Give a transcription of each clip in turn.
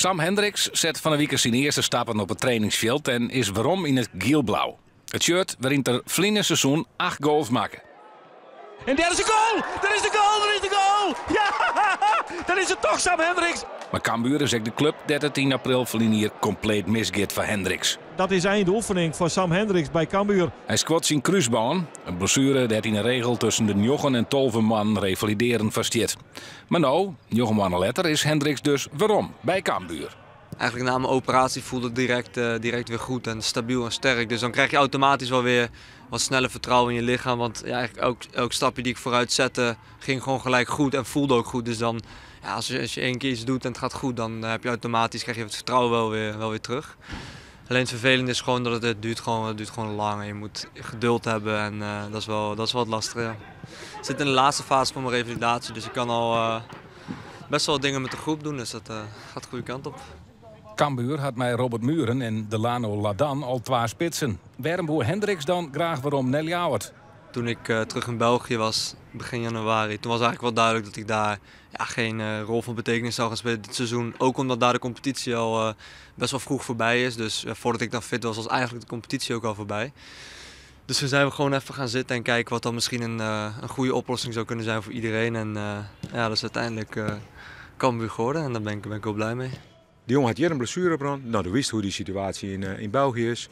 Sam Hendriks set fan 'e wike syn earste stappen op it trainingsfjild en is werom yn it giel-blau. It shirt wêryn't er ferline seizoen acht goals makke. En dêr is de goal! Dêr is de goal! Dêr is de goal! Ja! Dan is it toch Sam Hendriks! Mar Cambuur is ek de klup dêr't it yn april ferline jier kompleet misgiet foar Hendriks. Dat is ein de oefening foar Sam Hendriks by Cambuur. Hy skuort syn krúsbân, in blessuere dêr't yn 'e regel tusken de njoggen en 12 moannen revalidearen foar stiet. Mar no, njoggen moanne letter, is Hendriks dus werom by Cambuur. Eigenlijk na mijn operatie voelde het direct weer goed en stabiel en sterk. Dus dan krijg je automatisch wel weer wat sneller vertrouwen in je lichaam. Want ja, eigenlijk elk stapje die ik vooruit zette ging gewoon gelijk goed en voelde ook goed. Dus dan, ja, als je één keer iets doet en het gaat goed, dan heb je automatisch, krijg je het vertrouwen wel weer terug. Alleen het vervelende is gewoon dat het duurt gewoon lang en je moet geduld hebben en dat is wel het lastige. Ja. Ik zit in de laatste fase van mijn revalidatie, dus ik kan al best wel dingen met de groep doen, dus dat gaat de goede kant op. Cambuur hat mei Robert Mühren en Delano Ladan al twa spitsen. Wêrom woe Hendriks dan graach werom nei Ljouwert? Toen ik terug in België was, begin januari, toen was eigenlijk wel duidelijk dat ik daar, ja, geen rol van betekenis zou gaan spelen dit seizoen. Ook omdat daar de competitie al best wel vroeg voorbij is. Dus voordat ik dan fit was, was eigenlijk de competitie ook al voorbij. Dus toen zijn we gewoon even gaan zitten en kijken wat dan misschien een goede oplossing zou kunnen zijn voor iedereen. En ja, dat is uiteindelijk Cambuur geworden en daar ben ik heel blij mee. De jongen had hier een blessure op. Nou, du wist hoe die situatie in België is.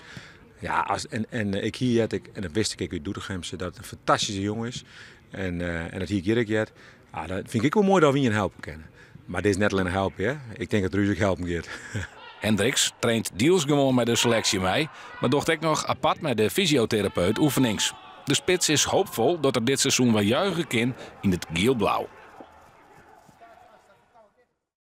Ja, en ik hier had ik, en dat wist ik uit Doetinchemse, dat het een fantastische jongen is. En dat hier ik hier. Ah, dat vind ik wel mooi dat we je helpen kunnen. Maar dit is net alleen helpen, hè? Ik denk dat Ruud ook helpen gaat. Hendriks traint diels gewoan mei de seleksje mei, mar docht ek noch apart mei de fysiotherapeut oefenings. De spits is hoopfol dat er dit seizoen wer juiche kin yn it giel-blau.